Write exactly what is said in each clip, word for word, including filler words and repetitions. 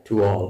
to all.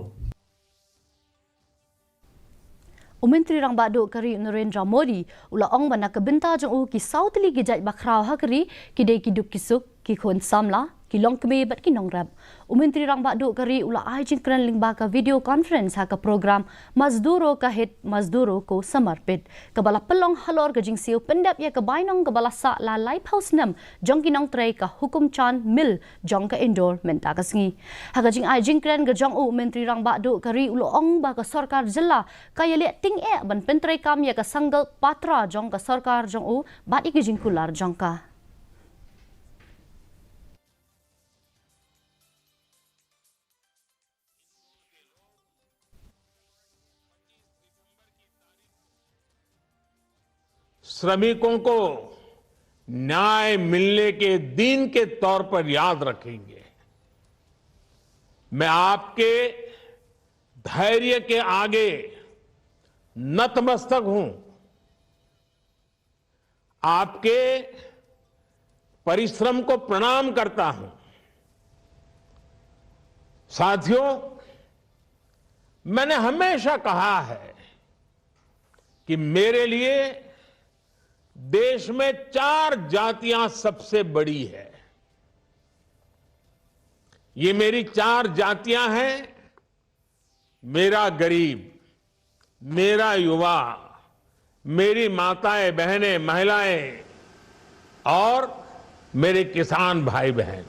U Myntri Rangbah Duh ka ri Narendra Modi u la ong ba na ka bynta jong u ki saw tylli ki jait bakhraw ha ka ri ki dei ki duk ki suk, ki khun samla, ki longkmie bad ki nongrep. U Myntri Rangbah Duh ka ri u la ai jingkren lyngba ka video conference ha ka program Mazduro Ka Hit Mazduro Ko Samarpit, kaba la pynlong halor ka jingsiew pyndep ïa ka bainong kaba la sah la laiphew snem jong ki nongtrei ka Hukum Chand Mill jong ka Indore mynta ka sngi. Ha ka jingai jingkren ka jong u, u Myntri Rangbah Duh ka ri u la ong ba ka sorkar jylla ka ïaleh tyngeh ban pyntreikam ïa ka Sankalp Patra jong ka sorkar jong u bad ïa ki jingkular jong ka. श्रमिकों को न्याय मिलने के दिन के तौर पर याद रखेंगे। मैं आपके धैर्य के आगे नतमस्तक हूं, आपके परिश्रम को प्रणाम करता हूं। साथियों, मैंने हमेशा कहा है कि मेरे लिए देश में चार जातियां सबसे बड़ी है। ये मेरी चार जातियां हैं, मेरा गरीब, मेरा युवा, मेरी माताएं, बहनें, महिलाएं और मेरे किसान भाई बहन।